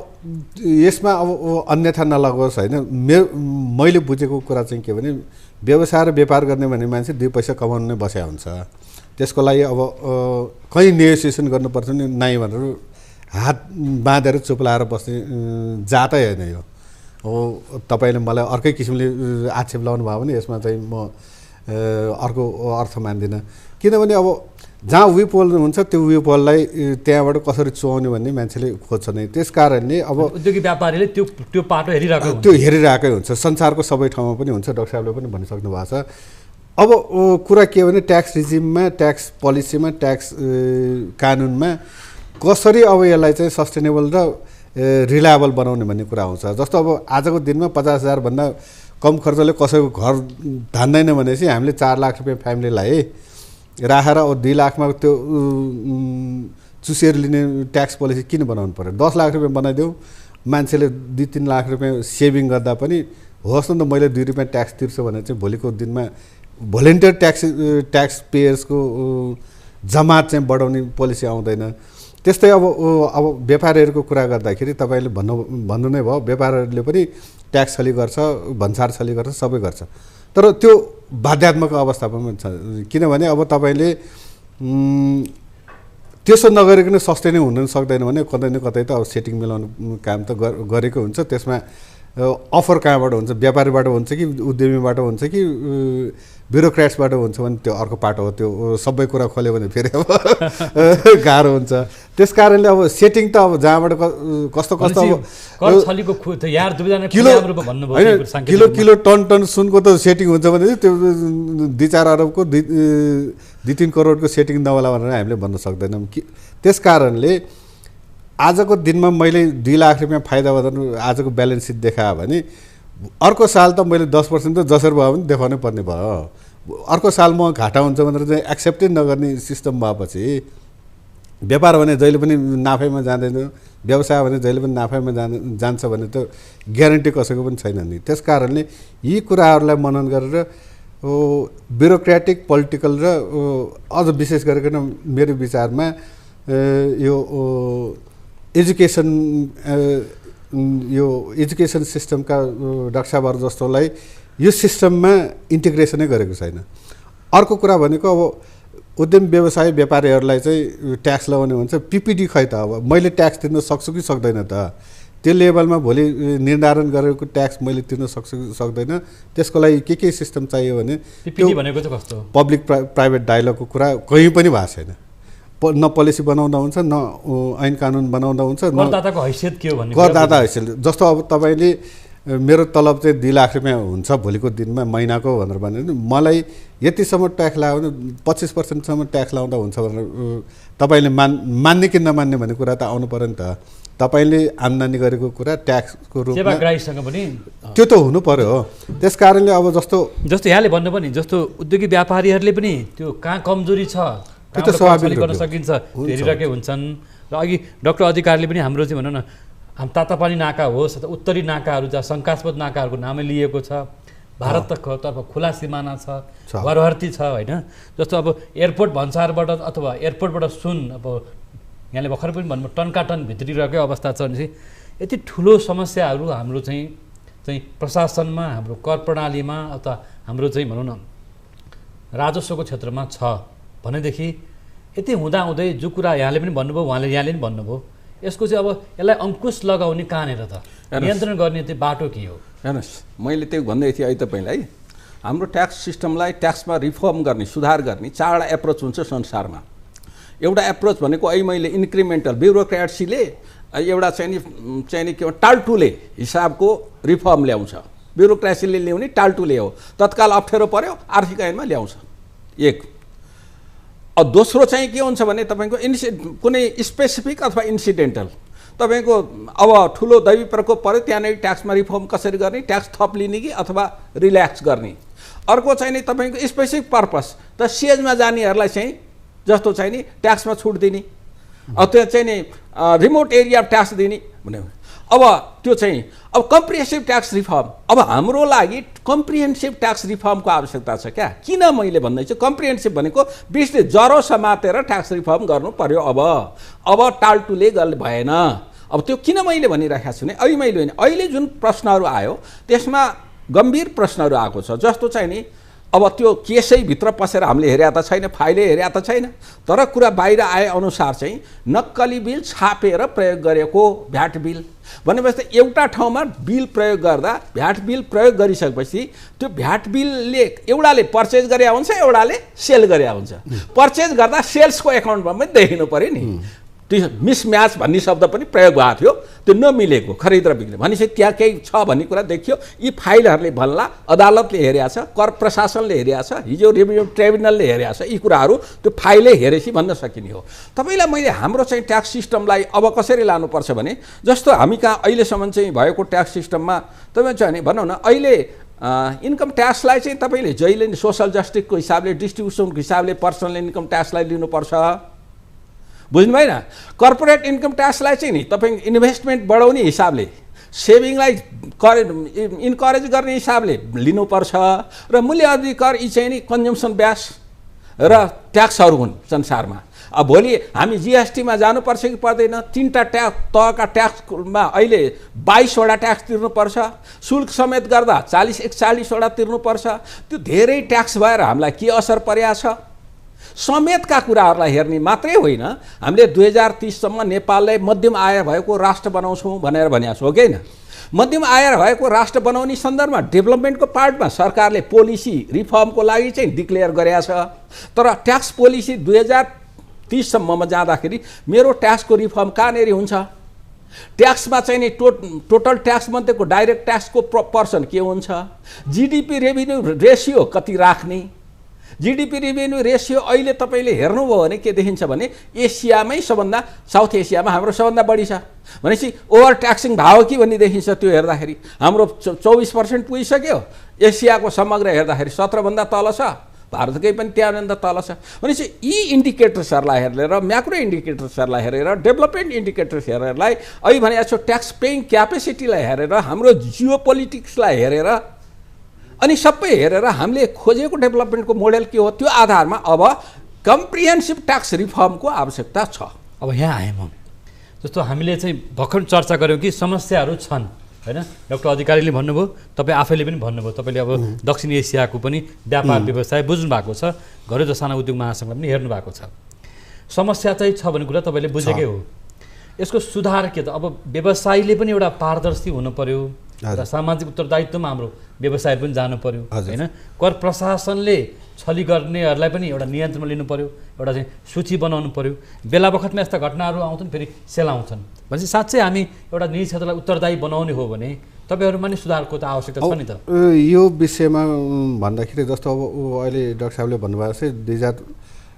यसमा अब अन्यथा नलगोस् होइन। मैले बुझेको कुरा चाहिँ के भने व्यवसाय र व्यापार गर्ने भन्ने मान्छे 2 पैसा कमाउनु नै बस्या हुन्छ। त्यसको लागि अब कहीँ नेगोसिएसन गर्नुपर्छ नि नाइ भनेर हात बाँधेर चुप लाएर बस्ने जातै होइन यो। अब तपाईँले मलाई अर्कै किसिमले आक्षेप लगाउनु भयो भने यसमा चाहिँ म अर्को अर्थ मान्दिनँ। किनभने अब जहाँ विपोल हुन्छ त्यो विपोललाई त्यहाँबाट कसरी चुहाउने भन्ने मान्छेले खोज्छ नै। त्यस कारणले अब उद्योगी व्यापारीले त्यो पाटो हेरिरहेकै हुन्छ। संसारको सबै ठाउँमा पनि हुन्छ। डाक्टर साहबले पनि भनिसक्नु भएको छ। अब कुरा के भने ट्याक्स रिजिममा, ट्याक्स पोलिसीमा, ट्याक्स कानुनमा कसरी अब यसलाई चाहिँ सस्टेनेबल र रिलायबल बनाउने भन्ने कुरा आउँछ। जस्तो अब आजको दिनमा 50,000 भन्दा कम खर्चले कसैको घर धान्दैन भनेपछि हामीले 4 लाख रुपियाँ फ्यामिलीलाई राखेर अब 2 लाखमा त्यो चुसेर लिने ट्याक्स पोलिसी किन बनाउनु पर्यो? 10 लाख रुपियाँ बनाइदेऊ, मान्छेले 2-3 लाख रुपियाँ सेभिङ गर्दा पनि होस् न त मैले 2 रुपियाँ ट्याक्स तिर्छु भने चाहिँ भोलिको दिनमा भोलिन्टियर ट्याक्स पेयर्सको जमात चाहिँ बढाउने पोलिसी आउँदैन। त्यस्तै अब व्यापारीहरूको कुरा गर्दाखेरि तपाईँले भन्नु नै भयो, व्यापारीहरूले पनि ट्याक्स छली गर्छ, भन्सार छली गर्छ, सबै गर्छ। तर त्यो बाध्यात्मक अवस्थामा छ। किनभने अब तपाईँले त्यसो नगरिकन सस्टेनै हुन सक्दैन भने कतै न कतै त अब सेटिङ मिलाउनु काम त गरेको हुन्छ। त्यसमा अफर कहाँबाट हुन्छ? व्यापारीबाट हुन्छ कि उद्यमीबाट हुन्छ कि ब्युरोक्रेट्सबाट हुन्छ भने त्यो अर्को पाटो हो। त्यो सबै कुरा खोल्यो भने फेरि अब गाह्रो हुन्छ। त्यस कारणले अब सेटिङ त अब जहाँबाट कस्तो किलो टन सुनको त सेटिङ हुन्छ भने त्यो 2-4 अरबको 2-3 करोडको सेटिङ नहोला भनेर हामीले भन्न सक्दैनौँ। त्यस कारणले आजको दिनमा मैले 2 लाख रुपियाँ फाइदा भन्दा आजको ब्यालेन्स सिट देखायो भने अर्को साल त मैले 10% त जसरी भयो भने देखाउनै पर्ने भयो। अर्को साल म घाटा हुन्छ भनेर चाहिँ एक्सेप्टै नगर्ने सिस्टम भएपछि व्यापार भने जहिले पनि नाफामा जाँदैन, व्यवसाय भने जहिले पनि नाफामा जान्छ भने त ग्यारेन्टी कसैको पनि छैन नि। त्यस कारणले यी कुराहरूलाई मनन गरेर ब्युरोक्रेटिक, पोलिटिकल र अझ विशेष गरिकन मेरो विचारमा यो एजुकेसन सिस्टमका डाक्टर साहबहरू जस्तोलाई यो सिस्टममा इन्टिग्रेसनै गरेको छैन। अर्को कुरा भनेको अब उद्यम व्यवसाय व्यापारीहरूलाई चाहिँ ट्याक्स लगाउने भन्छ, पिपिडी खै त अब मैले ट्याक्स तिर्न सक्छु कि सक्दैन त? त्यो लेभलमा भोलि निर्धारण गरेको ट्याक्स मैले तिर्न सक्छु कि सक्दैन? त्यसको लागि के सिस्टम चाहियो भने पिपिडी भनेको चाहिँ कस्तो? पब्लिक प्राइभेट डायलगको कुरा कहीँ पनि भएको छैन। न पोलिसी बनाउँदा हुन्छ न ऐन कानुन बनाउँदा हुन्छ करदाताको हैसियत के हो भन्ने करदाता हैसियत जस्तो अब तपाईँले मेरो तलब चाहिँ 2 लाख रुपियाँ हुन्छ भोलिको दिनमा महिनाको भनेर भने मलाई यतिसम्म ट्याक्स लगाउनु 25% ट्याक्स लाउँदा हुन्छ भनेर तपाईँले मान्ने कि नमान्ने भन्ने कुरा त आउनु पर्यो नि त। तपाईँले आम्दानी गरेको कुरा ट्याक्सको रूपमा सेवाग्राहीसँग पनि त्यो त हुनु पर्यो हो। त्यस कारणले अब जस्तो यहाँले भन्नु पनि जस्तो उद्योगी व्यापारीहरूले पनि त्यो कहाँ कमजोरी छ त्यो त स्वाभाविक गर्न सकिन्छ हेरिरहेकै हुन्छन्। र अघि डाक्टर अधिकारीले पनि हाम्रो चाहिँ भनौँ न हाम्रो तातापानी नाका होस् अथवा उत्तरी नाकाहरू जहाँ शङ्कास्पद नाकाहरूको नामै लिएको छ, भारततर्फ खुला सिमाना छ, मध्यवर्ती छ होइन। जस्तो अब एयरपोर्ट भन्सारबाट अथवा एयरपोर्टबाट सुन अब यहाँले भर्खर पनि भन्नु टनकाटन भित्रिरहेकै अवस्था छ भने चाहिँ यति ठुलो समस्याहरू हाम्रो चाहिँ प्रशासनमा, हाम्रो कर प्रणालीमा अथवा हाम्रो चाहिँ भनौँ न राजस्वको क्षेत्रमा छ भनेदेखि यति हुँदाहुँदै जो कुरा यहाँले पनि भन्नुभयो यहाँले पनि भन्नुभयो यसको चाहिँ अब यसलाई अङ्कुश लगाउने कहाँनिर त नियन्त्रण गर्ने त्यो बाटो के हो? हेर्नुहोस्, मैले त्यो भन्दै थिएँ अहिले तपाईँलाई, हाम्रो ट्याक्स सिस्टमलाई ट्याक्समा रिफर्म गर्ने, सुधार गर्ने 4वटा एप्रोच हुन्छ संसारमा। एउटा एप्रोच भनेको अहिले मैले इन्क्रिमेन्टल ब्युरोक्रेसीले एउटा चाहिँ के टाल्टुले हिसाबको रिफर्म ल्याउँछ। ब्युरोक्रेसीले ल्याउने टाल्टुले हो, तत्काल अप्ठ्यारो पर्यो आर्थिक ऐनमा ल्याउँछ एक। दोस्रो चाहिँ के हुन्छ भने तपाईँको कुनै स्पेसिफिक अथवा इन्सिडेन्टल तपाईँको अब ठुलो दैवी प्रकोप पर्यो त्यहाँनिर ट्याक्समा रिफर्म कसरी गर्ने, ट्याक्स थप लिने कि अथवा रिल्याक्स गर्ने। अर्को चाहिँ नि तपाईँको स्पेसिफिक पर्पस त सिएजमा जानेहरूलाई चाहिँ जस्तो चाहिँ नि ट्याक्समा छुट दिने, त्यो चाहिँ नि रिमोट एरिया ट्याक्स दिने भन्यो। अब त्यो चाहिँ अब कम्प्रिहेन्सिभ ट्याक्स रिफर्म, अब हाम्रो लागि कम्प्रिहेन्सिभ ट्याक्स रिफर्मको आवश्यकता छ क्या। किन मैले भन्दैछु कम्प्रिहेन्सिभ भनेको बिचले जरो समातेर ट्याक्स रिफर्म गर्नु पर्यो। अब टाल्टुले भएन। अब त्यो किन मैले भनिरहेको छु भने अहिले जुन प्रश्नहरू आयो त्यसमा गम्भीर प्रश्नहरू आएको छ। जस्तो चाहिँ नि अब त्यो केसै भित्र पसेर हामीले हेरेका त छैन, फाइलै हेरेका त छैन, तर कुरा बाहिर आए अनुसार चाहिँ नक्कली बिल छापेर प्रयोग गरेको भ्याट बिल भनेपछि एउटा ठाउँमा बिल प्रयोग गर्दा भ्याट बिल प्रयोग गरिसकेपछि त्यो भ्याट बिलले एउटाले पर्चेज गरे हुन्छ, एउटाले सेल गरे हुन्छ। पर्चेज गर्दा सेल्सको एकाउन्टमा पनि देखिनु पर्यो नि। त्यो मिसम्याच भन्ने शब्द पनि प्रयोग भएको थियो, त्यो नमिलेको खरिद र बिक्री भनेपछि त्यहाँ केही छ भन्ने कुरा देखियो। यी फाइलहरूले भन्ला, अदालतले हेरेको छ, कर प्रशासनले हेरेको छ, हिजो रेभिन्यू ट्रिब्युनलले हेरेको छ, यी कुराहरू त्यो फाइलै हेरेपछि भन्न सकिने हो। तपाईँलाई मैले हाम्रो चाहिँ ट्याक्स सिस्टमलाई अब कसरी लानुपर्छ भने जस्तो हामी कहाँ अहिलेसम्म चाहिँ भएको ट्याक्स सिस्टममा तपाईँ चाहिँ नि भनौँ न अहिले इन्कम ट्याक्सलाई चाहिँ तपाईँले जहिले नि सोसल जस्टिसको हिसाबले, डिस्ट्रिब्युसनको हिसाबले पर्सनल इन्कम ट्याक्सलाई लिनुपर्छ, बुझ्नु भएन? कर्पोरेट इन्कम ट्याक्सलाई चाहिँ नि तपाईँ इन्भेस्टमेन्ट बढाउने हिसाबले, सेभिङलाई इन्करेज गर्ने हिसाबले लिनुपर्छ र मूल्य अधिकार यी चाहिँ नि कन्जम्सन ब्यास र ट्याक्सहरू हुन् संसारमा। अब भोलि हामी जिएसटीमा जानुपर्छ कि पर्दैन? 3टा तहका ट्याक्समा अहिले 22वटा ट्याक्स तिर्नुपर्छ, शुल्क समेत गर्दा 40-41वटा तिर्नुपर्छ। त्यो धेरै ट्याक्स भएर हामीलाई के असर परेको छ समेतका कुराहरूलाई हेर्ने मात्रै होइन। हामीले 2030सम्म नेपाललाई मध्यम आय भएको राष्ट्र बनाउँछौँ भनेर भनेको छौँ होइन। मध्यम आय भएको राष्ट्र बनाउने सन्दर्भमा डेभलपमेन्टको पार्टमा सरकारले पोलिसी रिफर्मको लागि चाहिँ डिक्लेयर गरेको छ। तर ट्याक्स पोलिसी 2030सम्ममा जाँदाखेरि मेरो ट्याक्सको रिफर्म कहाँनिर हुन्छ? ट्याक्समा चाहिँ नि टोटल ट्याक्स मध्येको डाइरेक्ट ट्याक्सको पर्सन के हुन्छ? जिडिपी रेभिन्यू रेसियो कति राख्ने? जिडिपी रेभिन्यू रेसियो अहिले तपाईँले हेर्नुभयो भने के देखिन्छ भने एसियामै सबभन्दा, साउथ एसियामा हाम्रो सबभन्दा बढी छ भनेपछि ओभर ट्याक्सिङ भाव कि भन्ने देखिन्छ। त्यो हेर्दाखेरि हाम्रो 24% पुगिसक्यो, एसियाको समग्र हेर्दाखेरि 17भन्दा तल छ, भारतकै पनि त्यहाँभन्दा तल छ। भनेपछि यी इन्डिकेटर्सहरूलाई हेरेर, म्याक्रो इन्डिकेटर्सहरूलाई हेरेर, डेभलपमेन्ट इन्डिकेटर्स हेरेरलाई अहिले भनेको छु ट्याक्स पेइङ क्यापेसिटीलाई हेरेर, हाम्रो जियो पोलिटिक्सलाई हेरेर अनि सबै हेरेर हामीले खोजेको डेभलपमेन्टको मोडेल के हो त्यो आधारमा अब कम्प्रिहेन्सिभ ट्याक्स रिफर्मको आवश्यकता छ। अब यहाँ आएँ म, जस्तो हामीले चाहिँ भर्खर चर्चा गऱ्यौँ कि समस्याहरू छन् होइन। डाक्टर अधिकारीले भन्नुभयो, तपाईँ आफैले पनि भन्नुभयो, तपाईँले अब दक्षिण एसियाको पनि व्यापार व्यवसाय बुझ्नु भएको छ, घरेलु साना उद्योग महासङ्घलाई पनि हेर्नु भएको छ। समस्या चाहिँ छ भन्ने कुरा तपाईँले बुझेकै हो। यसको सुधार के त? अब व्यवसायीले पनि एउटा पारदर्शी हुनु पर्यो, र सामाजिक उत्तरदायित्वमा हाम्रो व्यवसाय पनि जानु पर्यो हैन। कर प्रशासनले छली गर्नेहरूलाई पनि एउटा नियन्त्रणमा लिनु पर्यो, एउटा चाहिँ सूची बनाउनु पर्यो। बेला बखतमा यस्ता घटनाहरू आउँछन् फेरि सेलाउँछन् भनेपछि साँच्चै हामी एउटा निजी क्षेत्रलाई उत्तरदायी बनाउने हो भने तपाईँहरूमा नि सुधारको त आवश्यकता छ नि त। यो विषयमा भन्दाखेरि जस्तो अब अहिले डाक्टर साहबले भन्नुभएको छ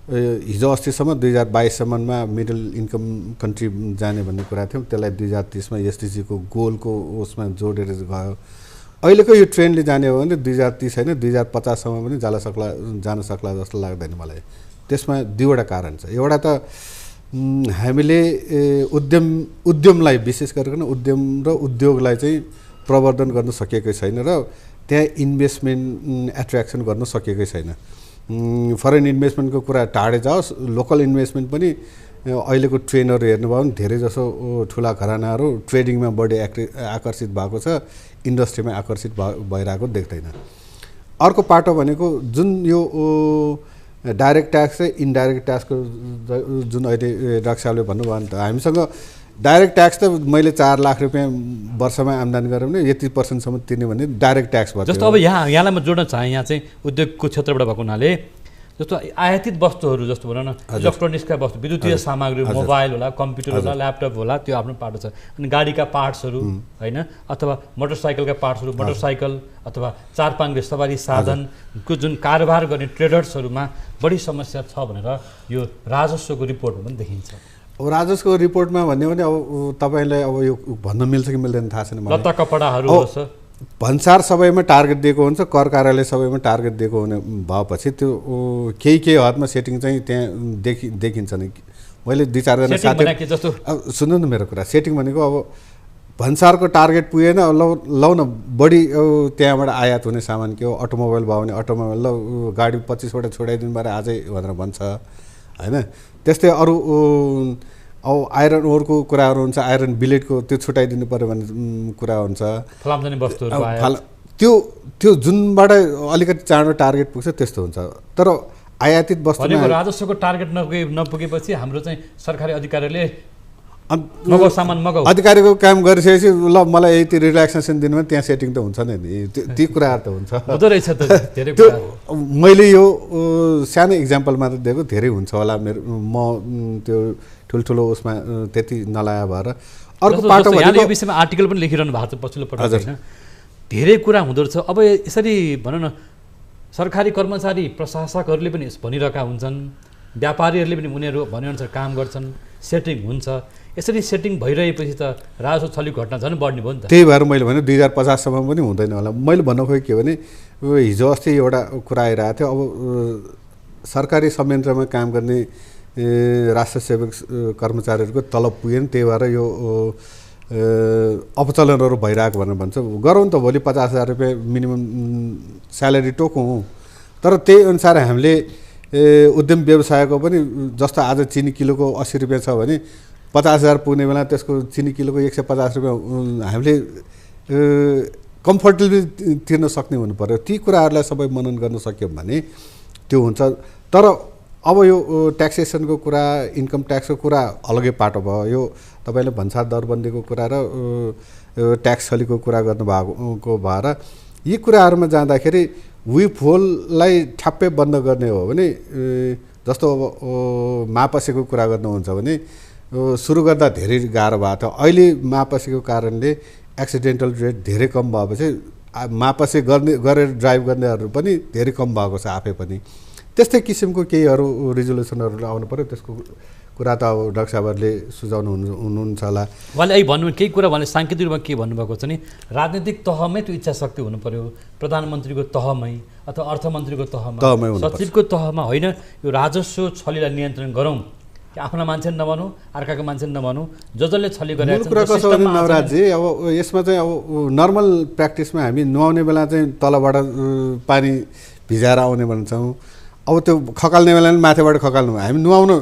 हिजो अस्तिसम्म 2022सम्ममा मिडल इन्कम कन्ट्री जाने भन्ने कुरा थियो, त्यसलाई 2030मा एसडिजीको गोलको उसमा जोडेर गयो। अहिलेको यो ट्रेन्डले जाने हो भने 2030 होइन 2050सम्म पनि जान सक्ला जस्तो लाग्दैन मलाई। त्यसमा दुईवटा कारण छ। एउटा त हामीले उद्यमलाई विशेष गरिकन उद्यम र उद्योगलाई चाहिँ प्रवर्धन गर्न सकेकै छैन र त्यहाँ इन्भेस्टमेन्ट एट्र्याक्सन गर्न सकेकै छैन। फरेन इन्भेस्टमेन्टको कुरा टाढे जाओस्, लोकल इन्भेस्टमेन्ट पनि अहिलेको ट्रेनहरू हेर्नुभयो भने धेरै जसो ठुला घरानाहरू ट्रेडिङमा बढी आकर्षित भएको छ, इन्डस्ट्रीमा आकर्षित भइरहेको देख्दैन। अर्को पाटो भनेको जुन यो डाइरेक्ट ट्याक्स र इन्डाइरेक्ट ट्याक्सको जुन अहिले डाक्टर साहबले भन्नुभयो नि त, हामीसँग डाइरेक्ट ट्याक्स त मैले 4 लाख रुपियाँ वर्षमा आम्दानी गरेँ भने यति % तिर्ने भने डाइरेक्ट ट्याक्स भयो। जस्तो अब यहाँलाई म जोड्न चाहेँ, यहाँ चाहिँ उद्योगको क्षेत्रबाट भएको हुनाले जस्तो आयातित वस्तुहरू जस्तो भनौँ न इलेक्ट्रोनिक्सका वस्तु, विद्युतीय सामग्री, मोबाइल होला, कम्प्युटर होला, ल्यापटप होला, त्यो आफ्नो पाटो छ। अनि गाडीका पार्ट्सहरू होइन, अथवा मोटरसाइकलका पार्ट्सहरू, मोटरसाइकल अथवा 4 सवारी साधनको जुन कारोबार गर्ने ट्रेडर्सहरूमा बढी समस्या छ भनेर यो राजस्वको रिपोर्टमा पनि देखिन्छ। अब राजस्वको रिपोर्टमा भन्यो भने अब तपाईँलाई अब यो भन्न मिल्छ कि मिल्दैन थाहा छैन। लत्ता कपडाहरू होस्, भन्सार सबैमा टार्गेट दिएको हुन्छ, कर कार्यालय सबैमा टार्गेट दिएको हुने भएपछि त्यो केही हदमा सेटिङ चाहिँ त्यहाँ देखिन्छ नि। मैले 2-4 जना साथी जस्तो सुन्नु न मेरो कुरा, सेटिङ भनेको अब भन्सारको टार्गेट पुगेन, लौ न बढी त्यहाँबाट आयात हुने सामान के हो, अटोमोबाइल भयो भने अटोमोबाइल ल गाडी 25वटा छोडाइदिनु बारे आजै भनेर भन्छ होइन। त्यस्तै अरू अब आइरन ओरको कुराहरू हुन्छ, आइरन बिलेटको त्यो छुट्याइदिनु पर्यो भन्ने कुरा हुन्छ। फलाम्जाने वस्तुहरू त्यो जुनबाट अलिकति चाँडो टार्गेट पुग्छ त्यस्तो हुन्छ। तर आयातित वस्तुमा राजस्वको टार्गेट नपुगेपछि हाम्रो चाहिँ सरकारी अधिकारीले मगाउ सामान मगाउ अधिकारीको काम गरिसकेपछि ल मलाई यति रिल्याक्सेसन दिनु भने त्यहाँ सेटिङ त हुन्छ नि, ती कुराहरू त हुन्छ हुँदो रहेछ त धेरै कुरा। मैले यो सानो इक्जाम्पल मात्र दिएको, धेरै हुन्छ होला मेरो, म त्यो ठुल्ठुलो उसमा त्यति नलाया भएर। अर्को पाटो भनेको यो विषयमा आर्टिकल पनि लेखिरहनु भएको छ पछिल्लो पटक होइन, धेरै कुरा हुँदो रहेछ। अब यसरी भनौँ न सरकारी कर्मचारी प्रशासकहरूले पनि भनिरहेका हुन्छन्, व्यापारीहरूले पनि उनीहरू भनेअनुसार काम गर्छन्, सेटिङ हुन्छ। यसरी सेटिङ भइरहेपछि त राजस्व छलीको घटना झन् बढ्ने भयो नि त। त्यही भएर मैले भने 2050सम्म पनि हुँदैन होला। मैले भन्नु खोइ के भने हिजो अस्ति एउटा कुरा आइरहेको थियो, अब सरकारी संयन्त्रमा काम गर्ने राष्ट्र सेवक कर्मचारीहरूको तलब पुगेन, त्यही भएर यो अपचलनहरू भइरहेको भनेर भन्छ। गरौँ त भोलि 50,000 रुपियाँ मिनिमम स्यालेरी टोकौँ, तर त्यही अनुसार हामीले उद्यम व्यवसायको पनि जस्तो आज चिनी किलोको 80 रुपियाँ छ भने 50,000 पुग्ने बेला त्यसको चिनी किलोको 150 रुपियाँ हामीले कम्फर्टेबली तिर्न सक्ने हुनु पर्यो। ती कुराहरूलाई सबै मनन गर्न सक्यो भने त्यो हुन्छ। तर अब यो ट्याक्सेसनको कुरा, इन्कम ट्याक्सको कुरा अलगै पाटो भयो। यो तपाईँले भन्सार दरबन्दीको कुरा र ट्याक्स छलीको कुरा गर्नुभएको भएर यी कुराहरूमा जाँदाखेरि विप होललाई ठ्याप्पै बन्द गर्ने हो भने जस्तो अब मापसीको कुरा गर्नुहुन्छ भने सुरु गर्दा धेरै गाह्रो भएको थियो। अहिले मापसीको कारणले एक्सिडेन्टल रेट धेरै कम भएपछि मापसी गरेर ड्राइभ गर्नेहरू पनि धेरै कम भएको छ आफै पनि। त्यस्तै किसिमको केहीहरू रिजोल्युसनहरू आउनु पर्यो। त्यसको कुरा त अब डाक्टर साहबहरूले सुझाउनु हुनुहुन्छ होला। उहाँले अहिले भन्नु केही कुरा उहाँले साङ्केतिक रूपमा के भन्नुभएको छ नि, राजनीतिक तहमै त्यो इच्छा शक्ति हुनु पर्यो, प्रधानमन्त्रीको तहमै अथवा अर्थमन्त्रीको तहमा, सचिवको तहमा होइन। यो राजस्व छलीलाई नियन्त्रण गरौँ, आफ्ना मान्छे नभनौँ, अर्काको मान्छे नभनौँ, जसले छली गरेको कुरा कसो भने नवराजी, अब यसमा चाहिँ अब नर्मल प्र्याक्टिसमा हामी नुहाउने बेला चाहिँ तलबाट पानी भिजाएर आउने भन्छौँ। अब त्यो खकाल्ने बेला पनि माथिबाट खकाल्नु, हामी नुहाउनु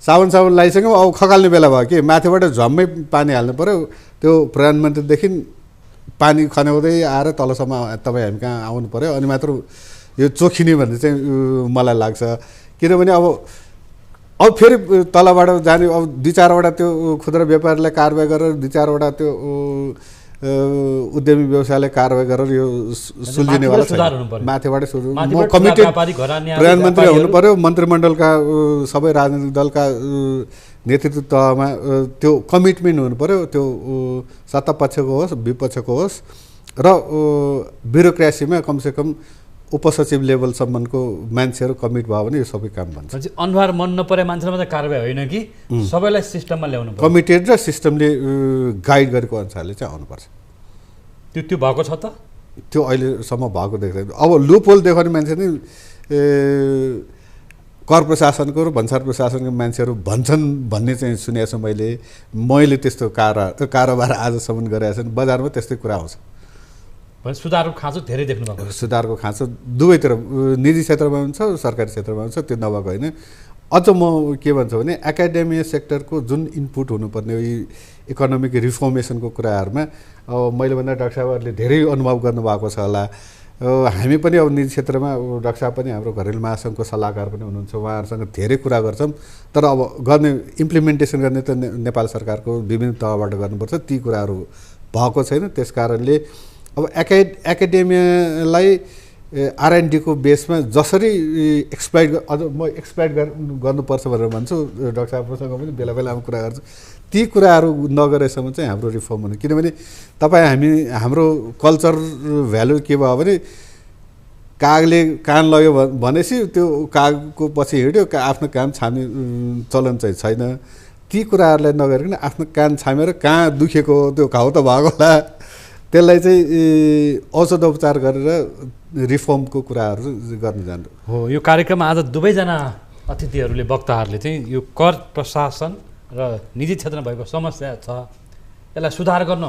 साबुन लगाइसक्यौँ, अब खकाल्ने बेला भयो कि माथिबाट झम्मै पानी हाल्नु पऱ्यो। त्यो प्रधानमन्त्रीदेखि पानी खन्याउँदै आएर तलसम्म तपाईँ हामी कहाँ आउनु पऱ्यो, अनि मात्र यो चोखिने भन्ने चाहिँ मलाई लाग्छ। किनभने अब फेरि तलबाट जाने, अब 2-4वटा त्यो खुद्रा व्यापारीलाई कारबाही गरेर 2-4वटा त्यो उद्यमी व्यवसायले कारबाही गरेर यो सुल्झिनेवाला छैन। माथिबाटै सुरु म कमिटेड प्रधानमन्त्री हुनु पर्यो, मन्त्रीमण्डलका सबै राजनीतिक दलका नेतृत्व तहमा त्यो कमिटमेन्ट हुनु पर्यो, त्यो सत्ता पक्षको होस् विपक्षको होस्, र ब्युरोक्रेसीमा कमसेकम उपसचिव लेभलसम्मको मान्छेहरू कमिट भयो भने यो सबै काम भन्छ। अनुहार मन नपरे मान्छेलाई मात्रै कारबाही होइन कि सबैलाई सिस्टममा ल्याउनु पर्छ। कमिटेड र सिस्टमले गाइड गरेको अनुसारले चाहिँ आउनुपर्छ। त्यो भएको छ त? त्यो अहिलेसम्म भएको देख्दैन। अब लुपहोल देखाउने मान्छे नै कर प्रशासनको र भन्सार प्रशासनको मान्छेहरू भन्छन् भन्ने चाहिँ सुनेको छु मैले त्यस्तो कारोबार आजसम्म गरेको छैन। बजारमा त्यस्तै कुरा आउँछ। सुधारको खाँचो धेरै देख्नु भएको? सुधारको खाँचो दुवैतिर, निजी क्षेत्रमा पनि छ, सरकारी क्षेत्रमा पनि छ। त्यो नभएको होइन। अझ म के भन्छु भने एकाडेमिया सेक्टरको जुन इनपुट हुनुपर्ने यी इकोनोमिक रिफर्मेसनको कुराहरूमा अब मैले भन्दा डाक्टर साहबहरूले धेरै अनुभव गर्नुभएको छ होला। हामी पनि अब निजी क्षेत्रमा डाक्टर साहब पनि हाम्रो घरेलु महासङ्घको सल्लाहकार पनि हुनुहुन्छ, उहाँहरूसँग धेरै कुरा गर्छौँ। तर अब गर्ने इम्प्लिमेन्टेसन गर्ने त नेपाल सरकारको विभिन्न तहबाट गर्नुपर्छ। ती कुराहरू भएको छैन। त्यस कारणले अब एकाडेमियालाई R&D को बेसमा जसरी एक्सप्लोइट अझ म एक्सप्लोइट गर्नुपर्छ भनेर भन्छु। डाक्टर साहबसँग पनि बेला बेलामा कुरा गर्छु। ती कुराहरू नगरेसम्म चाहिँ हाम्रो रिफर्म हुने, किनभने हामी हाम्रो कल्चर भ्यालु के भयो भने कागले कान लग्यो भनेपछि त्यो कागको पछि हिँड्यो, आफ्नो काम छाम्ने चलन चाहिँ छैन। ती कुराहरूलाई नगरिकन आफ्नो कान छामेर कहाँ दुखेको त्यो घाउ त भएको होला त्यसलाई चाहिँ औषधोपचार गरेर रिफर्मको कुराहरू गर्न जान्नु हो। यो कार्यक्रममा आज दुवैजना अतिथिहरूले वक्ताहरूले चाहिँ यो कर प्रशासन र निजी क्षेत्रमा भएको समस्या छ, यसलाई सुधार गर्न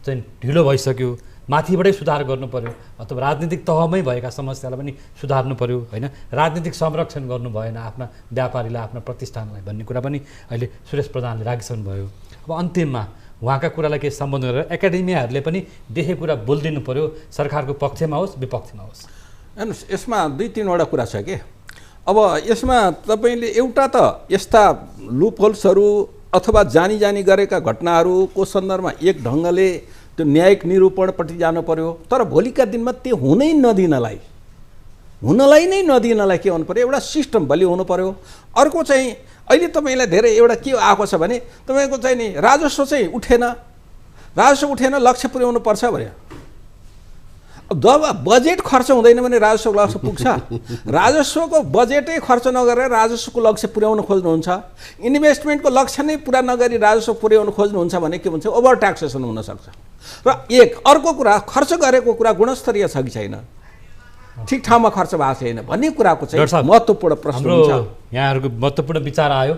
चाहिँ ढिलो भइसक्यो, माथिबाटै सुधार गर्नु पर्यो, अथवा राजनीतिक तहमै भएका समस्यालाई पनि सुधार्नु पर्यो होइन, राजनीतिक संरक्षण गर्नु भएन आफ्ना व्यापारीलाई, आफ्ना प्रतिष्ठानलाई भन्ने कुरा पनि अहिले सुरेश प्रधानले राखिसक्नु भयो। अब अन्तिममा उहाँका कुरालाई केही सम्बोधन गरेर एकाडेमियाहरूले पनि देखेको कुरा बोलिदिनु पर्यो, सरकारको पक्षमा होस् विपक्षमा होस्। हेर्नुहोस्, यसमा 2-3वटा कुरा छ कि अब यसमा तपाईँले एउटा त यस्ता लुपहोल्सहरू अथवा जानी गरेका घटनाहरूको सन्दर्भमा एक ढङ्गले त्यो न्यायिक निरूपणपट्टि जानु पर्यो। तर भोलिका दिनमा त्यो हुनै नदिनलाई नै नदिनलाई के हुनु पर्यो, एउटा सिस्टम बलियो हुनु पर्यो। अर्को चाहिँ अहिले तपाईँलाई धेरै एउटा के आएको छ भने तपाईँको चाहिँ नि राजस्व चाहिँ उठेन, लक्ष्य पुर्याउनु पर्छ भने जब बजेट खर्च हुँदैन भने राजस्वको लक्ष्य पुग्छ। राजस्वको बजेटै खर्च नगरेर राजस्वको लक्ष्य पुर्याउन खोज्नुहुन्छ, इन्भेस्टमेन्टको लक्ष्य नै पुरा नगरी राजस्व पुर्याउन खोज्नुहुन्छ भने के भन्छ, ओभर ट्याक्सेसन हुनसक्छ। र अर्को कुरा, खर्च गरेको कुरा गुणस्तरीय छ कि छैन, ठिक ठाउँमा खर्च भएको छैन भन्ने कुराको चाहिँ महत्त्वपूर्ण प्रश्न हुन्छ। यहाँहरूको महत्त्वपूर्ण विचार आयो,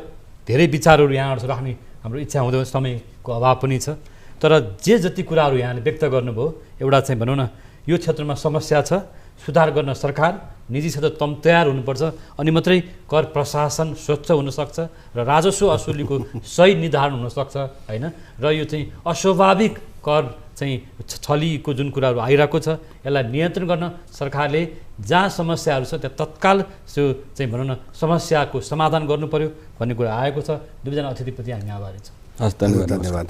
धेरै विचारहरू यहाँहरू राख्ने हाम्रो इच्छा हुँदैन, समयको अभाव पनि छ। तर जति कुराहरू यहाँले व्यक्त गर्नुभयो, एउटा चाहिँ भनौँ न यो क्षेत्रमा समस्या छ, सुधार गर्न सरकार, निजी क्षेत्र तयार हुनुपर्छ, अनि मात्रै कर प्रशासन स्वच्छ हुनसक्छ र राजस्व असुलीको सही निर्धारण हुनसक्छ होइन। र यो चाहिँ अस्वाभाविक कर चाहिँ छलीको जुन कुराहरू आइरहेको छ यसलाई नियन्त्रण गर्न सरकारले जहाँ समस्याहरू छ त्यहाँ तत्काल त्यो चाहिँ भनौँ न समस्याको समाधान गर्नु पर्यो भन्ने कुरा आएको छ। दुवैजना अतिथिप्रति हामी आभारी छौँ। हस्, धन्यवाद।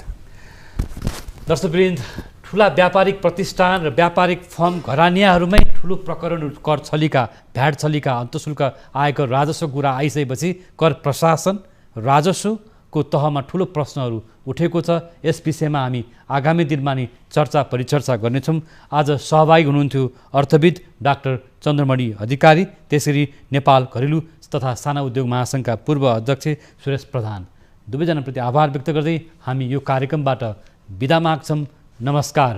दर्शकवृन्द, ठुला व्यापारिक प्रतिष्ठान र व्यापारिक फर्म घरानियाहरूमै ठुलो प्रकरण कर छलीका, भ्याट छलीका, अन्तशुल्क आयकर राजस्व कुरा आइसकेपछि कर प्रशासन राजस्वको तहमा ठुलो प्रश्नहरू उठेको छ। यस विषयमा हामी आगामी दिनमा नि चर्चा परिचर्चा गर्नेछौँ। आज सहभागी हुनुहुन्थ्यो अर्थविद डाक्टर चन्द्रमणि अधिकारी, त्यसरी नेपाल घरेलु तथा साना उद्योग महासङ्घका पूर्व अध्यक्ष सुरेश प्रधान। दुवैजनाप्रति आभार व्यक्त गर्दै हामी यो कार्यक्रमबाट बिदा माग्छौँ। नमस्कार।